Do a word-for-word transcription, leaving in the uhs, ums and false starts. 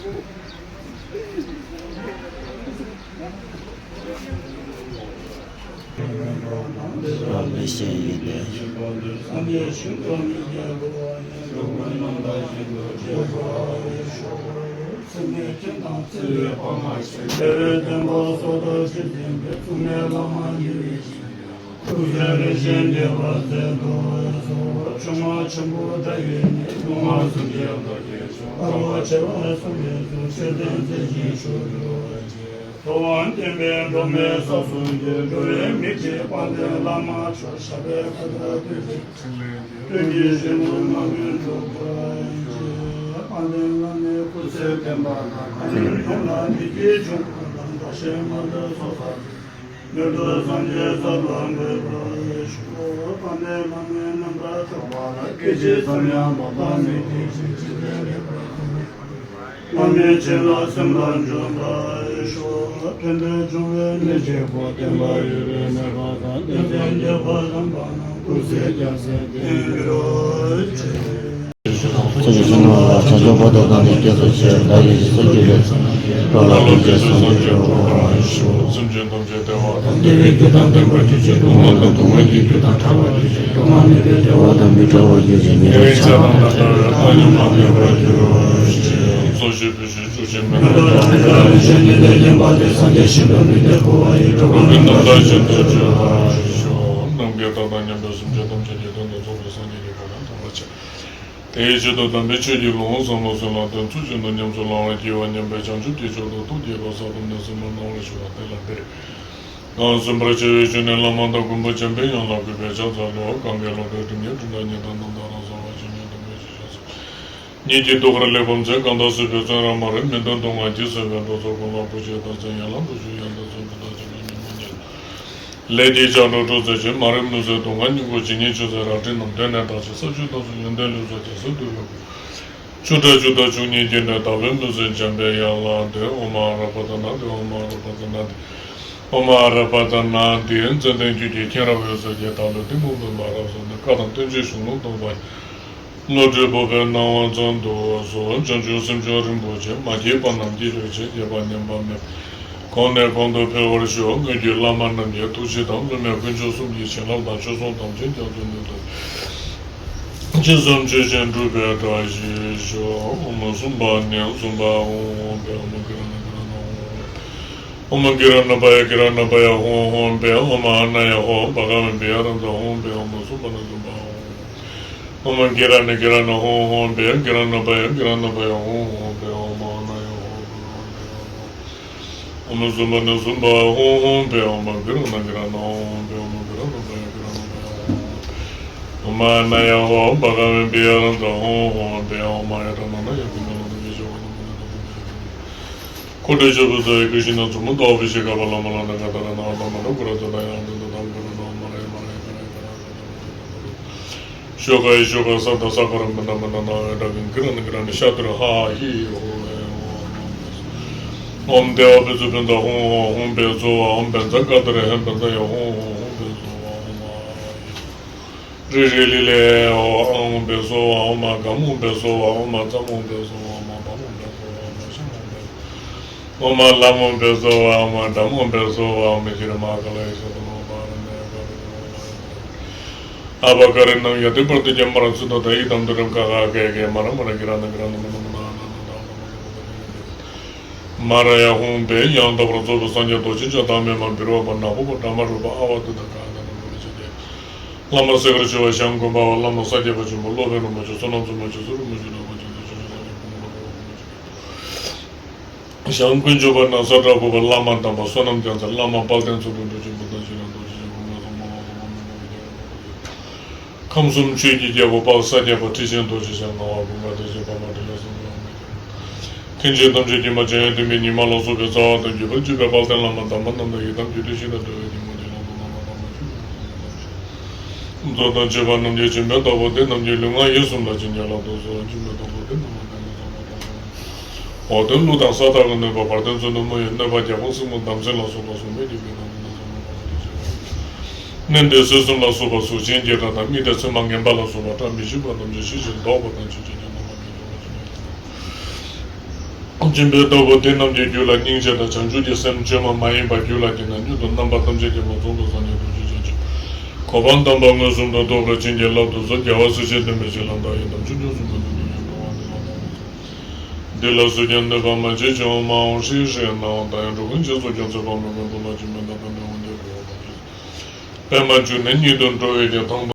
རབ་ལེགས་བཤད་ཡོན་ཏན། ཐུབ་དབང་བསྟན་པའི་སྒྲོན་མེ་ས་གསུམ་གྱི། འགྲོ་བའི་མིག་གི་དཔལ་ལྡན་བླ་མ་མཆོག་ཞབས་པད་མཁའ་ལྟར་བརྟན་ཅིང་། སྟོན་པའི་ཞིང་ལུས་མ་ངན་འགྲུབ་པར་ཤོག་དཔལ་ལྡན་བླ་མའི་སྐུ་ཚེ་བརྟན་པ་དང་། གང་ཡུལ་ཡོངས་ལ་བདེ་སྐྱིད་འབྱུང་བ་དང་། བདག་གཞན་མ་འདྲ་སོགས་པ། མྱུར་དུ་སངས་རྒྱས་ས་ལ་འགོད་པར་ཤོག་དཔལ་ལྡན་བླ་མའི་རྣམ་ཐར་ཐོས་པ་ལ། སྐད་ཅིག་ཙམ་ཡང་འབད་པ་མེད་པའི་ཕྱིར། ཇི་ལྟར་ལེགས་པར་མཐོང་བའི་བླ་མའི་རྗེས་ལ་སེམས་པ་འཇོམས་པར་ཤོག་ཕན་བདེ་འབྱུང་བའི་གནས་ཆེན་པོ། བསྟན་པ་ཡོད་པའི་གནས་པ་དང་། བསྟན་འཛིན་རྒྱལ་བ་རམ་པ་རྣམས། སྐུ་ཚེ་རྒྱ་ཆེར་བརྟན་གྱུར་ཅིག་ཚོགས་ཀྱི་སྤྱི་ནོར་ལ། བྱང་ཆུབ་བར་དུ་བདག་ནི་སྐྱེད་སོ་ཅིག་བདག་གིས་སྤྱི་སོ་སྐྱེས་པའི་ཚེ། འགྲོ་ལ་ཕན་ཕྱིར་སངས་རྒྱས་འགྲུབ་པར་ཤོག་སེམས་ཅན་ཐམས་ཅད་བདེ་བ་དང་བདེ་བའི་རྒྱུ་དང་ལྡན་པར་གྱུར་ཅིག་སྡུག་བསྔལ་དང་སྡུག་བསྔལ་གྱི་རྒྱུ་དང་བྲལ་བར་གྱུར་ཅིག་སྡུག་བསྔལ་མེད་པའི་བདེ་བ་དང་མི་འབྲལ་བར་གྱུར་ཅིག་ཉེ་བའི་ཆ་དང་ལྡན་པའི་ཐ་སྙད་མ་སྨོས་པར་གྱུར་ཅིག་སོ་སོའི་བུ་གཞི་བཅུ་ཆེན་མི་ལ་དང་མི་ལ་རིན་ཆེན་ཉི་ཟླས་བརྒྱན་པ་དེ། སངས་རྒྱས་ཞིང་དུ་མི་འདའ་འཁོར་བ་ཡི་འགྲོ་ཀུན་རྣམ་དག་བཞིན་དུ་གྲོལ་བར་ཤོག་ནམ་མཁའི་མཐའ་དང་མཉམ་པའི་སེམས་ཅན་ཐམས་ཅད་ཀྱི་དོན་དུ་རྫོགས་པའི་སངས་རྒྱས་ཀྱི་གོ་འཕང་ཐོབ་པར་བྱ། དེའི་ཆེད་དུ་དམ་པའི་ཆོས་ཀྱི་ལུང་བསམ་བློ་གསན་ལ་འདོན། ཚུལ་བཞིན་དུ་ཉམས་སུ་བླང་བར་བགྱི་བ་ཉམས་པས་བྱང་ཆུབ་ཀྱི་མཆོག་ཏུ་ཐུགས་བསྐྱེད་པ་ས་ཐོབ་ནས་གཟིགས་མོ་གནང་བར་ཞུ་བ་དེ་ལ་འདིར། གང་གསན་པར་བྱ་བའི་ཆོས་ནི་བླ་མ་དང་མགོན་པོ་འཇམ་པའི་དབྱངས་ལ་གུས་པས་ཕྱག་འཚལ་ལོ། གང་གི་བློ་གྲོས་སྒྲིབ་གཉིས་བྲལ་ནས་ཉེས་དང་དུག་དང་རང་སར་བ་ཆོས་ཉིད་དུ་འགོད་ཅིང་བཞག་སོ། ཉིད་ཀྱི་ཐུགས་ཀར་གླེགས་བམ་མཛད། གང་དག་སྲིད་པའི་བཙོན་རར་མ་རིག་མི་མཐུན་སྡུག་བསྔལ་གྱིས་གཟིར་བའི་འགྲོ་ཚོགས་ཀུན་ལ་བུ་ཁྱོད་བདག་འཛིན་ཡན་ལག་འགྲོ་ཚུལ་ཡོན་ཏན་གསུམ་གྱི་བདག་ཆེན་པོ་ཉོན་མོངས་ཉེས་ལས་ཀྱི་ལྕགས་སྒྲོག་འཁྲུགས་མཛད་ཅིང་། མ་རིག་མུན་སེལ་སྡུག་བསྔལ་སྙིང་པོ་ཇི་སྙེད་ཆོད་མཛད་རལ་གྲི་རྣམས། གདོད་ནས་དག་ཅིང་ས་བཅུད་རྟོགས་སུ་ཡོན་ཏན་ལུས་སུ་རྒྱལ་སྲས་འདུལ་བའི་སྐུ། བཅུ་ཕྲག་བཅུ་དང་བཅུ་གཉིས་ཀྱིས་ནི་དག་པའི་མུན་སེལ་འཇམ་པའི་དབྱངས་ལ་འདུད། ཨོཾ་ཨ་ར་པ་ཙ་ན་དྷཱིཿ་ཨོཾ་ཨ་ར་པ་ཙ་ན་དྷཱིཿ་ཨོཾ་ཨ་ར་པ་ཙ་ན་དྷཱིཿ་ཙནྡན་རྒྱུད་ཀྱི་མཁྱེན་རབ་འོད་ཟེར་གྱིས། བདག་བློའི་གཏི་མུག་མུན་པ་རབ་བསལ་ནས། བཀའ་དང་བསྟན་བཅོས་གཞུང་ལུགས་སྟོང་པ་ཡི། བློ་གྲོས་སྤོབས་པའི་སྣང་བ་ཙམ་དུ་གསོལ། བྱང་ཆུབ་སེམས་མཆོག་རིན་པོ་ཆེ། མ་སྐྱེས་པ་རྣམས་སྐྱེ་གྱུར་ཅིག་སྐྱེས་པ་ཉམས་པ་མེད་པར། གོང་ནས་གོང་དུ་འཕེལ་བར་ཤོག་སྔོན་གྱི་བླ་མ་རྣམས་ཀྱི་ཐུགས་རྗེ་དང་། སློབ་མའི་དཀོན་མཆོག་གསུམ་གྱི་བྱིན་རླབས་དང་། ཆོས་སྲུང་དམ་ཅན་རྒྱ་མཚོའི་ནུས་སྟོབས། ཅི་བསམ་ཆོས་བཞིན་འགྲུབ་པའི་བཀྲ་ཤིས་ཤོག་ཨོཾ་སུམྦྷ་ནི་སུམྦྷ་ཧཱུྃ་ཧཱུྃ་ཕཊ། ཨོཾ་གི་ར་ཎ་གི་ར་ཎ་ཧཱུྃ་ཧཱུྃ་ཕཊ། ཨོཾ་གི་ར་ཎ་པ་ཡ་གི་ར་ཎ་པ་ཡ་ཧཱུྃ་ཧཱུྃ་ཕཊ། ཨོཾ་ཨཱ་ན་ཡ་ཧོ་བྷ་ག་བ་བི་ཡ་ར་ཛ་ཧཱུྃ་ཕཊ། ཨོཾ་སུམྦྷ་ནི་སུམྦྷ་ཧཱུྃ་ཧཱུྃ་ཕཊ། ཨོཾ་གི་ར་ཎ་གི་ར་ཎ་ཧཱུྃ་ཧཱུྃ་ཕཊ། གི་ར་ཎ་པ་ཡ་གི་ར་ཎ་པ་ཡ་ཧཱུྃ་ཧཱུྃ་ཕཊ། ཨོཾ་ཨཱ་ན་ཡ་ཧོ་བྷ་ག་བ་བི་ཡ་ར་ཛ། ཨོཾ་སུམྦྷ་ནི་སུམྦྷ་ཧཱུྃ་ཧཱུྃ་ཕཊ། ཨོཾ་གི་ར་ཎ་གི་ར་ཎ་ཧཱུྃ་ཕཊ། ཨོཾ་གི་ར་ཎ་པ་ཡ་གི་ར་ཎ་པ་ཡ་ཧཱུྃ་ཧཱུྃ་ཕཊ། ཨོཾ་ཨཱ་ན་ཡ་ཧོ་བྷ་ག་བ་བི་ཡ་ར་ཛ་ཧཱུྃ་ཧཱུྃ་ཕཊ། ཨོཾ་ཨཱ་ཡ་ཏ་མ་ན་ཡ་གུ་ཎ་ལ་ནུ་ཡེ་ཤ་བ་ན་མ་ན་ན་མ་ན་ཡ་གུ་ཎ། འཁོར་འདས་ཆོས་སྐུ་རྩ་བའི་སྐུ་ཞིག་ན། མཛུབ་མོ་ཟླ་བ་བུ་ཞིག་ག་པ་ལ་མ་ལ་ན་ག་ཏ་ར་ན་བ་ད་མ་ན་གུ་ར་ཛ་ད་ཡ་ཨ་ད་ད་ད་གུ་ར་ན་མ་ར་ཡ་མ་ར་ཡ་ག་ར་ཡ་ག་ར་ཡ་ག་ར་ཡ་ག་ར། ཤོ་ག་ཡི་ཤོ་ག་ས་ད་ས་ག་ར་མ་ན་མ་ན་ན་ཡ་ད་གི་གི་ར་ན་གི་ར་ན་ཤ་ཏུ་ར་ཧ་ཧི་ཧོ་ཨེ་ཧོ། ཨོཾ་བདེ་བ་བི་ཛུ་བེ་ཛ་ཧཱུྃ་ཧོ་ཧཱུྃ་བེ་ཛོ་ཨ། ཨོཾ་བེ་ཛ་ཀ་ཏུ་ར་ཧེ་བེ་ཛ་ཡ་ཧཱུྃ་ཧོ་ཧཱུྃ་བེ་ཛོ་ཨ། ཨོཾ་ཨཱ་ཡ། རི་རི་ལི་ལི་ཨོ་ཨ་ཨོཾ་བེ་ཛོ་ཨ། ཨོཾ་ཨ་ག་མ་ཨོཾ་བེ་ཛོ་ཨ། ཨོཾ་ཨ་ཙ་མ་ཨོཾ་བེ་ཛོ་ཨ། ཨོཾ་ཨ་བ་མ་ཨོཾ་བེ་ཛོ་ཨ། ཨོཾ་ཨ་ཤ་མ་ཨོཾ་བེ་ཛོ་ཨ། ཨོཾ་ཨ་ལ་མ་ཨོཾ་བེ་ཛོ་ཨ། ཨོཾ་ཨ་ཌ་མ་ཨོཾ་བེ་ཛོ་ཨ། ཨོཾ་ཨ་ཤི་ར་མ་ཨ་ག་ལ་ཡེ་ཤ་ཏ་མ་ཨོ་བ་ར་ན་ཡ་ག་ར་ན་ཨ་བ་ག་ར་ནམ་ཡ་ཏི་པར་ཏི་ཀྱ་མ་ར་ཚུ་ཏོ་ད་ཡི་དམ་དུ་རམ་ཀ་ག་ག་ག་མ་ར་མ་ར་གི་ར་ན་གི་ར་ན་མ་ན་མ་ན་ཨ་ན་ན་ད་ཨ་ན་མ་ན་མ་ན་མ་ན་མ་ན་མ་ན། མ་ར་ཡ་ཧཱུྃ་ཕཊ། ཡང་དག་པར་རྫོགས་པའི་སངས་རྒྱས་རྡོ་རྗེ་འཆང་བདག་མེད་མ་འབུལ་བ་པ་ནག་པོ་པ་ཌ་མ་རུ་པ་ཨ་བ་ཏུ་ཏ་ག་ན་ན་རུ་པ་ཆ་ཏེ། བླ་མ་གསལ་མགར་ཆོས་པ་ཞང་མགོན་པ་བ་བླ་མ་ས་སྐྱ་པ་ཆེན་པོ་སློབ་དཔོན་རིན་པོ་ཆེ་བསོད་ནམས་བཙུན་མ་ཆེ་ཚུལ་རིན་པོ་ཆེ་ནང་པ་ཆེ་ཚུལ་ཆོས་ཆེན་སངས་རྒྱས་ཀུན་དགའ་བ་རིན་པོ་ཆེ། ཞང་དཀོན་མཆོག་པ་ན་བཟའ་བྲག་ཕུག་པ་བླ་མ་དམ་པ་བསོད་ནམས་རྒྱ་མཚོ་བླ་མ་དཔལ་ལྡན་ཚེ་དཔལ་འབྲུག་ཆེན་པོ་དང་བྱིན་རླབས་རྡོ་རྗེ་ཆེན་པོ་ངན་སོང་མ་ལོག་པ་མ་མི་མ་མི་རྒྱ་ར་ན་པ་ཆེ། ཁམས་གསུམ་ཆོས་ཀྱི་རྒྱལ་པོ་དཔལ་ས་སྐྱ་པ་ཁྲི་ཆེན་རྡོ་རྗེ་འཆང་ངག་དབང་ཀུན་དགའ་བདེ་ཆེན་པདྨ་འཕྲིན་ལས་གསུམ་ལ་མི་རྒྱ། མཁན་ཆེན་དམ་ཆོས་སྐྱེས་མ་འཇམ་དབྱངས་བསྟན་པའི་ཉི་མ་ལ་སོགས་པའི་རྩ་བ་དང་བརྒྱུད་པར་བཅས་པའི་དཔལ་ལྡན་བླ་མ་དམ་པ་རྣམས་དང་ཡི་དམ་རྒྱུད་སྡེ་ཞིང་དང་འབྲེལ་བའི་ཉོན་མོངས་སྡིག་ལམ་དུ་མ་ལོག་པ་མ་བྱོན་པའི་སྨོན་ལམ་ལ་མཆོད། མཛོད་དང་བཅས་པ་རྣམས་ཀྱི་སྦྱིན་པའི་བདག་པོ་དེ་རྣམས་ཀྱི་ལུས་ངག་ཡིད་གསུམ་ལ་བྱིན་གྱིས་བརླབ་ཏུ་གསོལ། སྦྱིན་པའི་བདག་པོ་དེ་རྣམས་ལ་དེང་ནས་བཟུང་སྟེ་བར་དུ་འོ་དོན་གླུ་དང་ས་བདག་གི་གནོད་པ་བར་དོ་བཙུན་དུ་མོ་ཡི་གནོད་པ་རྒྱལ་པོ་སྲིང་མོ་དམ་སྲི་ལ་སོགས་པ་སྲུང་མའི་སྡིག་པའི་ནང་དུ་བཟང་མོ་གང་དུ་བྱེད་པ། གནོད་འདྲེ་གསོད་གསུམ་ལ་སོགས་པ་གཟུགས་ཅན་གྱི་དགྲ་དང་། མི་དང་མཚན་མ་ངན་པ་ལ་སོགས་པ་དགྲ་མི་ཞིག་པ་རྣམས་ཀྱང་ཞི་ཞིང་བཟློག་པ་དང་། ཆོས་ཅན་གྱི་སྣང་བ་མི་འགྱུར་བ་ཞིག་ཡོད་དོ། སྦྱིན་པའི་བདག་པོ་དེ་རྣམས་ཀྱི་རྒྱུད་ལ་སྙིང་རྗེ་དང་བྱང་ཆུབ་ཀྱི་སེམས་བཅོས་མ་མ་ཡིན་པ་རྒྱུད་ལ་སྐྱེས་ན་མྱུར་དུ་རྣམ་པ་ཐམས་ཅད་ཀྱི་ངོ་ཟུང་དུ་སངས་རྒྱས་ཐུགས་རྗེ་ཅན་གྱི་གོ་འཕང་དམ་པ་མངོན་སུམ་དུ་རྟོགས་པར་བྱིན་གྱིས་བརླབ་ཏུ་གསོལ། རྒྱལ་བ་སྲས་བཅས་སྟོན་པའི་གཞི་ལ་བདག་ཡི་དམ་ཆོས་མངོན་སུམ་དུ་མྱུར་དུ་ཡོངས་གྲོལ་བ་ནི་ལག་ལེན་དུ་གསོལ། འདི་ལ་སུ་ཀྱང་གནོད་པ་མ་བྱེད་ཅིག་འོང་མ་འོང་ཧྲཱིཿ་ཧྲཱིཿ་ནའང་། ད་ཡང་འགྲོ་ཀུན་སྤྱི་སོགས་སྐྱོང་ཚེ་དཔག་མེད་མགོན་པོ་ལ། ཇི་མི་སྣང་དང་ལྡན་འདྲ་བ་འདི་ལ་ཡོངས་བསྔགས་ཤིང་། པདྨ་འབྱུང་གནས་ཉིད་དུ་འགྲོ་བའི་རྒྱལ། དང་